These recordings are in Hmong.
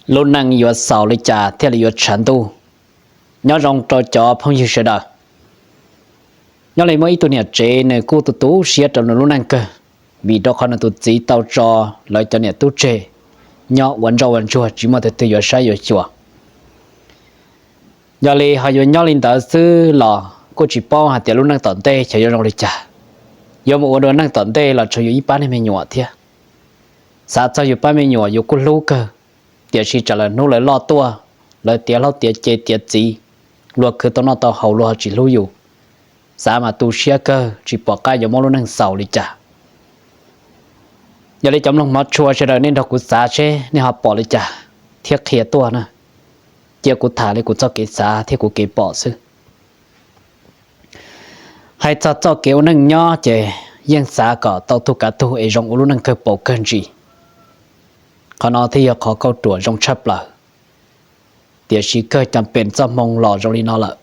Lub neej yuav xaus li cas thiaj li yuav tshav ntuj? Nyob zoo rau cov phooj ywg sawv daws. Nyob li muaj ib tug niam tsev nws kuj tu tu siab rau nws lub neej kawg, vim rau qhov nws tus txiv tau tso lawv cov niam tub tseg nyob ua ntsoj ua ntsuag tsis muaj tus twg yuav saib yuav xyuas. Yog li ho yuav nyob li ntawd xwb los kuj tsis paub hais tias lub neej tom ntej xyov yuav zoo li cas. Yuav mus ua dua neej tom ntej los tsuas yus ib pab niag me nyuam thiab. Xav txog yus pab me nyuam yus kuj hlub kawg, tiam sis tsam lawm hnub lawv loj tuaj, lawv tiav hlob tiav ce tiav txiv, luag khwv tau noj tau haus luag ho tsis hlub yus. Xav mas tu siab kawg tsis pom qab yuav muab lub neej xaus li cas. Yog li cov mloog hmov tshua sawv daws nej nrog kuv xav seb nej ho pom li cas thiab qhia tuaj na. Cia kuv tham li kuv txoj kev xav thiab kuv kev pom xwb. Hais txog txoj kev ua neej nyob ces yeej xav kom tau tug kav tug es zoo ua lub neej kawg paus kawg ntsis. Qhov no thiaj yog qhov kauj ruam zoo tshaj plaws. Tiam sis kawg cov pes txoj hmoo los zoo li no lawm,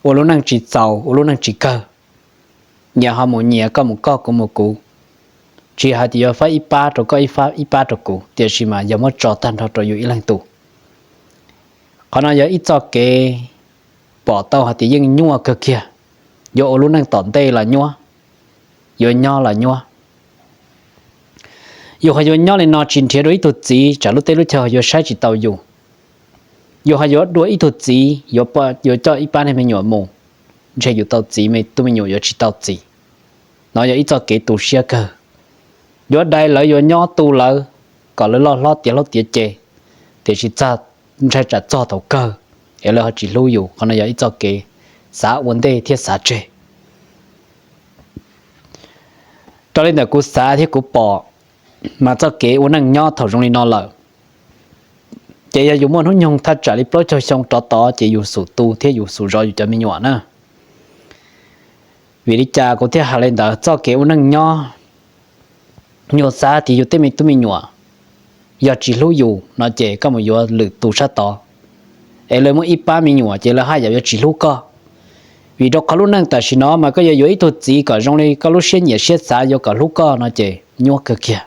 ua lub neej tsis txaus ua lub neej tsis kawg. Nyias ho mus nyias, koj mus koj, kuv mus kuv. Tsis hais tias yuav faib ib pab rau koj ib pab rau kuv, tiam sis mas yog muab tso tag nrho rau yus ib leeg tus. Qhov no yog ib txoj kev pom tau hais tias yeej nyuaj kawg kiag. Yuav ua lub neej tom ntej los nyuaj, yuav nyob los nyuaj. Yus ho yuav nyob li no tsis nrhiav dua ib tug txiv tsam lub teb lub chaw yuav saib tsis tau yus. Yus ho yuav dua ib tug txiv yuav coj ib pab niag me nyuam mus, ntshe yus tau txiv me tub me nyuam yuav tsis tau txiv. No yog ib txoj kev tu siab kawg. Yuav dai lawv yuav nyob tu lawv kom lawv loj hlob tiav hlob tiav ce, tiam sis ntshai tsam txog thaum kawg es lawv ho tsis hlub yus. Qhov no yog ib txoj kev xav ua ntej thiab xav tseg. Raws li ntawm kuv xav thiab kuv pom, mas txoj kev ua neej nyob thaum zoo li no lawm, ces yog yus muaj hnub nyoog thaj tsam li plaub caug xyoo rov tod ces yus xub tu thiab yus xub zov yus cov me nyuam na. Vim li cas kuv thiaj hais li ntawd? Txoj kev ua neej nyob, yus xav tias yus tej me tub me nyuam yog tsis hlub yus no ces koj mus yuav lwm tus sab tod, es lawv muaj ib pab me nyuam ces lawv haj yam yuav tsis hlub koj. Vim rau qhov lub neej tam sim no mas koj yuav yuav ib tug txiv kom zoo li koj lub siab nyiam siab xav yuav kom hlub koj no ces nyuaj kawg kiag.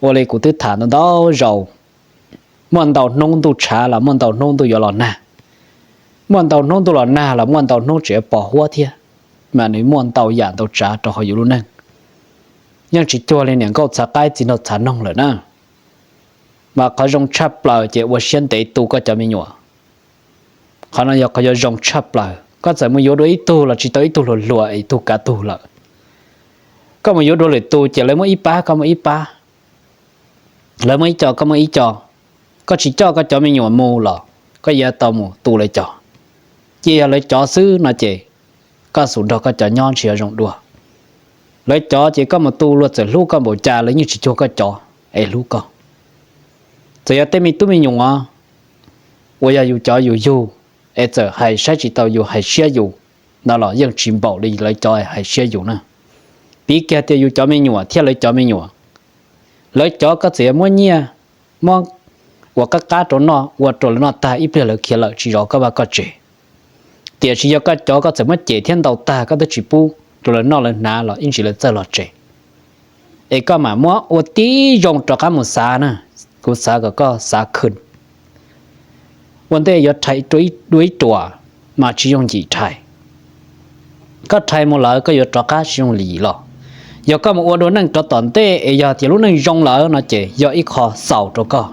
Ua li kuv twb tham ntau ntau zaus, muaj ntau hnub ntuj tshav los muaj ntau hnub ntuj yuav los nag. Muaj ntau hnub ntuj los nag los muaj ntau hnub tseem yuav pos huab thiab. Mas nws muaj ntau yam ntau tsav rau hauv yus lub neej. Yeej tsis cuag li niam nkauj txhav qaib txiv nraug txhav noog lawm na. Mas qhov zoo tshaj plaws ces ua siab ntev tu koj cov me nyuam. Qhov no yog qhov yuav zoo tshaj plaws. Koj txawm mus yuav dua ib tug los tsis tau ib tug hluas hluas es tug kav tug lawm. Koj mus yuav dua lwm tus ces lawv muaj ib pab koj muaj ib pab, lawv muaj ib co koj muaj ib co. Koj tsis coj koj cov me nyuam mus los koj yuav tau mus tu lawv cov. Cia yog lawv cov xwb no ces koj xub nrog koj cov nyob ntshe yuav zoo dua. Lawv cov ces koj mus tu luag txawm hlub koj npaum cas lawv yeej tsis cuag koj cov es hlub koj. Txawm yog tej me tub me nyuam uas yog yus cov yus yug, es txawm hais saib tsis tau yus hais siab yus no los yeej tsis npaum li lawv cov hais siab yus na. Piv kiag tias yus cov me nyuam thiab lawv cov me nyuam, lawv cov koj txawm yuav muab nyiaj muab ua qab qab rau noj ua rau lawv noj tag ib pliag lawv khiav lawm tsis zov koj vaj koj tsev. Tiam sis yog koj cov koj txawm muab cem thiab ntaus tag koj twb tsis pub rau lawv noj lawv hnav los ib ntsis lawv txawj los tsev. Es koj mam muab ua tib zoo rov qab mus xav na, kuv xav kom koj xav khwv. Ua ntej yuav rhais dua ib ruam mas tsis yooj yim rhais. Koj rhais mus lawm koj yuav rov qab tsis yooj yim los. Yog koj mus ua dua neej rov tom ntej es yog tias lub neej zoo lawm no ces yog ib qho xaus rau koj.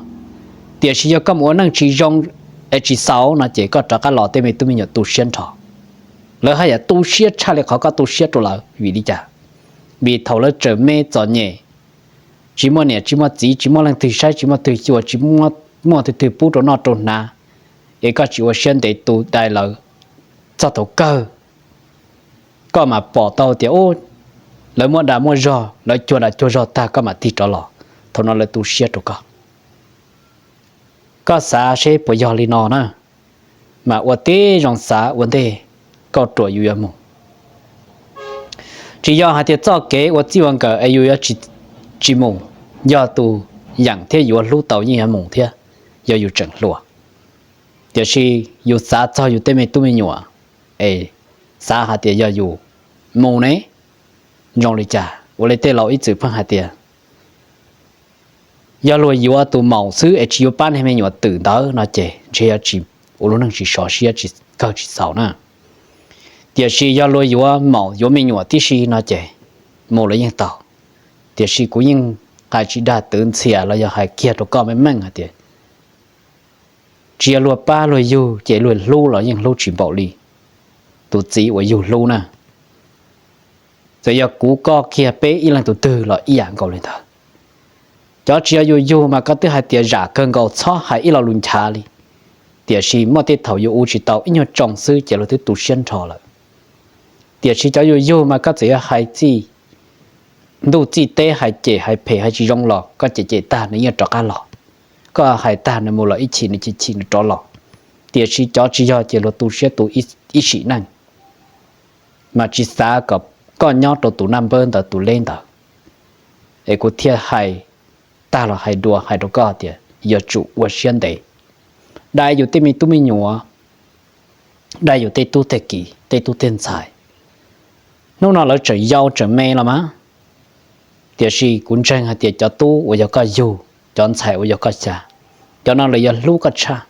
Tiam sis yog koj mus ua neej tsis zoo es tsis xaus no ces koj rov qab los tej me tub me nyuam tu siab nrho. Lawv haj yam tu siab tshaj li qhov koj tu siab rau lawv. Vim li cas? Vim thaum lawv tseem me txom nyem, tsis muaj niam tsis muaj txiv, tsis muaj leej twg saib tsis muaj twg xyuas, tsis muaj twg twg pub rau noj rau hnav, es koj tsis ua siab ntev tu dai lawv, txog thaum kawg koj mam pom tau tias lawv muaj dag muaj zog, lawv cuag dag cuag zog tag koj mam tig rov los, thaum no lawv tu siab rau koj. Koj xav seb puas yog li no na, mas ua tib zoo xav ua ntej kauj ruam yus yuav mus. Tsis yog hais tias txoj kev ua txij ua nkawm es yus yuav tsis mus, yog tus yeem thiab yuav hlub tau yeej yuav mus thiab, yog yus tseem hluas. Tiam sis yus xav txog yus tej me tub me nyuam, es xav hais tias yog yus mus ne, zoo li cas? Ua li tej laus ib txwm pheej hais tias Yog luag yuav tus maum xwb es tsis yuav pab niag me nyuam twm ntawd no ces ntshe yuav tsis ua lub neej tsis sov siab, tsis kawg tsis xaus na. Tiam sis yog luag yuav maum yuav me nyuam tib si no ces mus los yeej tau. Tiam sis kuv yeej hais tsis dag twv ntxhias los yog hais kiag rau koj meej meej hais tias tsis yog luag pab luag yug ces luag hlub los yeej hlub tsis npaum li tus txiv uas yug hlub na. Txawm yog kuv koj kiag peb ib leeg tus twg los ib yam nkaus li ntawd. Cov tsis yog yus yug mas koj twb hais tias zam kawg nkaus txhob hais ib lo lus nchav li, tiam sis muaj tej thaum yus ua tsis tau ib nyuag tsoo xwb ces luag twb tu siab nrho lawm. Tiam sis cov yus yug mas koj txawm yuav hais txij ntuj txij teb, hais cem hais phem hais tsis zoo los koj cem cem tag nws yeej rov qab los, koj hais tag nws mus los ib chim nws chim chim nws rov los. Tiam sis cov tsis yog ces luag tu siab tu ib sim neej, mas tsis xav kom koj nyob rau tus naj npawb ntawd tus leb ntawd. Es kuv thiaj hais tag los hais dua hais rau koj tias yuav tsum ua siab ntev, dai yus tej me tub me nyuam, dai yus tej tub tej kiv tej tub tej ntxhais. Hnub no lawv tseem yau tseem me los mas, tiam sis kuv ntseeg hais tias cov tub uas yog koj yug, cov ntxhais uas yog koj xyav, cov no lawv yuav hlub koj tshaj,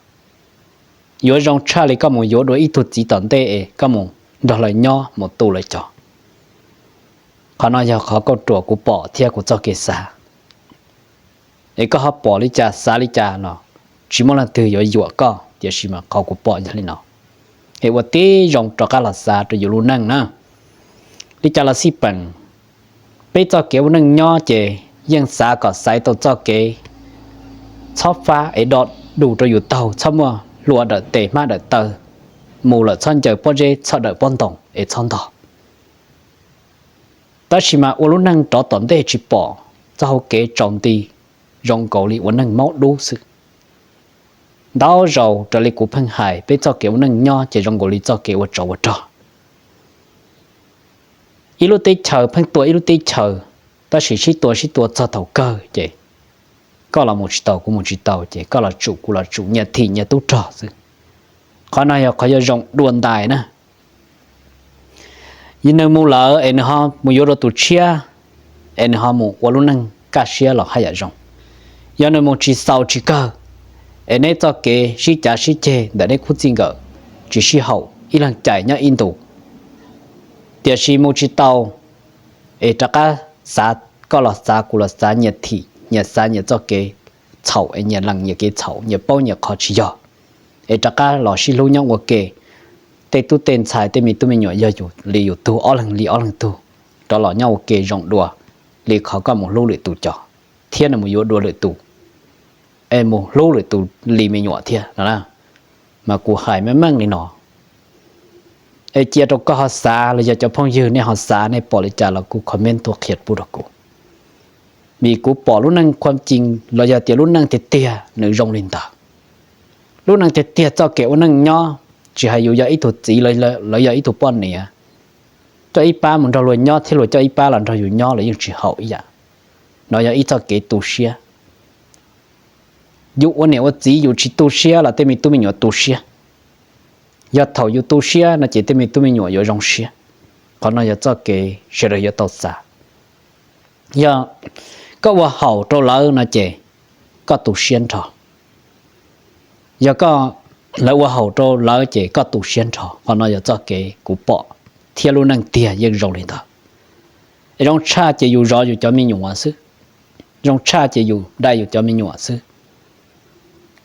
yuav zoo tshaj li koj mus yuav dua ib tug txiv tom ntej es koj mus nrog lawv nyob mus tu lawv cov. Qhov no yog qhov kauj ruam kuv pom thiab kuv txoj kev xav. Es koj ho pom li cas xav li cas los tsis muaj leej twg yuav yuam koj, tiam sis mas qhov kuv pom yog li no. Es ua tib zoo rov qab los xav rau yus lub neej na. Li cas los xij peem, peb txoj kev ua neej nyob ces yeej xav kom xaiv tau txoj kev txhob fab es do dus rau yus taug, txhob muaj hlua dawm tes hmab dawm taw, mus lawm txhob ncaws pob zeb txhob dawm pob ntoos es txhob ntog. Tab sis mas ua lub neej rov tom ntej tsis pom txoj hau kev tsaus nti zoo nkaus li ua neej maub dub xwb. Ntau zaus raws li kuv pheej hais peb txoj kev ua neej nyob ces zoo nkaus li txoj kev ua tsov ua rog. Ib lub teb chaws pheej tua ib lub teb chaws, tab sis sib tua sib tua txog thaum kawg ces koj los mus tsis tau kuv mus tsis tau ces koj los tsum kuv los tsum, nyias thim nyias tub rog xwb. Qhov no yog qhov yuav zoo dua ntais na. Yog nws mus lawm es nws ho mus yuav dua tus tshiab, es nws ho mus ua lub neej kaj siab los haj yam zoo. Yog nws mus tsis xaus tsis kawg, es neb txoj kev sib cav sib ceg ntawm neb khub txij nkawm tsis sib haum ib leeg cais nyob ib ntus, tiam sis mus tsis tau, es rov qab xav, koj los xav kuv los xav, nyias thim nyias xav nyias txoj kev txhaum es nyias lees nyias kev txhaum, nyias paub nyias qhov tsis yog, es rov qab los sib hlub nyob ua ke. Tej tub tej ntxhais tej me tub me nyuam yog yus li yus tug, ob leeg li ob leeg tug, rov los nyob ua ke zoo dua li qhov koj mus hlub lwm tus cov, thiab nws mus yuav dua lwm tus, es mus hlub lwm tus li me nyuam thiab no. Mas kuv hais meej meej li no, es cia rau koj ho xav los yog cov phooj ywg nej ho xav, nej pom li cas los kuj comment tuaj qhia pub rau kuv. Vim kuv pom lub neej khuam cing los yog tias lub neej tiag tiag nws zoo li ntawd. Lub neej tiag tiag txoj kev ua neej nyob, tsis hais yus yog ib tug txiv los yog ib tug poj niam, coj ib pab mus nrog luag nyob thiab luag coj ib pab los nrog yus nyob los yeej tsis haum ib yam. No yog ib txoj kev tu siab. Yus ua niam ua txiv yus tsis tu siab los tej me tub me nyuam tu siab. Yog thaum yus tu siab no ces tej me tub me nyuam yuav zoo siab. Qhov no yog txoj kev sawv daws yuav tau xav. Yog koj ua haum rau lawv no ces koj tu siab nrho. Yog koj, lawv ua haum rau lawv ces koj tu siab nrho. Qhov no yog txoj kev kuv pom thiab lub neej tiag yeej zoo li ntawd. Es zoo tshaj ces yus zov yus cov me nyuam xwb, zoo tshaj ces yus dai yus cov me nyuam xwb.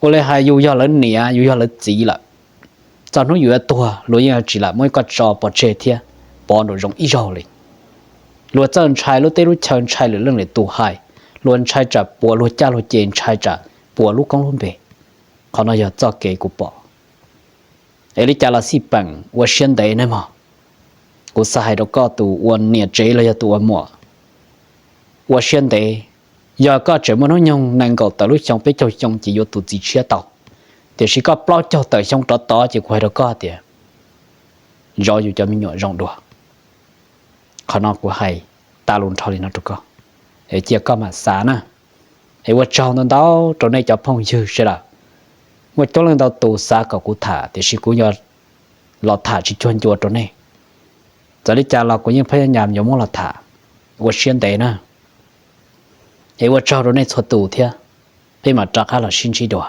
Ua li hais yus yog lawv niam yus yog lawv txiv lawm, txog hnub yus yuav tuag luag yeej tsis lam muab koj tso pov tseg thiab pov nraum zoov ib zaug li. Luag txawj ntshai lub teb lub chaw, ntshai lwm leej lwm tus hais, luag ntshai tsam puas luag caj luag ces, ntshai tsam puas lub koob lub npe. Qhov no yog txoj kev kuv pom. Es li cas los xij peem, ua siab ntev nawb mog. Kuv xav hais rau koj tus ua niam tsev los yog tus ua muam, ua siab ntev. Yog koj tseem muaj hnub nyoog nees nkaum tawm lub xyoo peb caug xyoo ces yuav tus txiv tshiab tau, tiam sis koj plaub caug tawm xyoo rov tod ces kuv hais rau koj tias zov yus cov me nyuam zoo dua. Qhov no kuv hais tas lus nrho li no rau koj, es cia koj mam xav na. Es ua tsaug ntau ntau rau nej cov phooj ywg sawv daws. Muaj coob leej ntau tus xav kom kuv tham tiam sis kuv yuav los tham tsis cuag ncua rau nej. Txawm li cas los kuv yeej pheej nyam yuav muab los tham. Ua siab ntev na. Es ua tsaug rau nej txhua tus thiab. Peb mam rov qab los sib ntsib dua.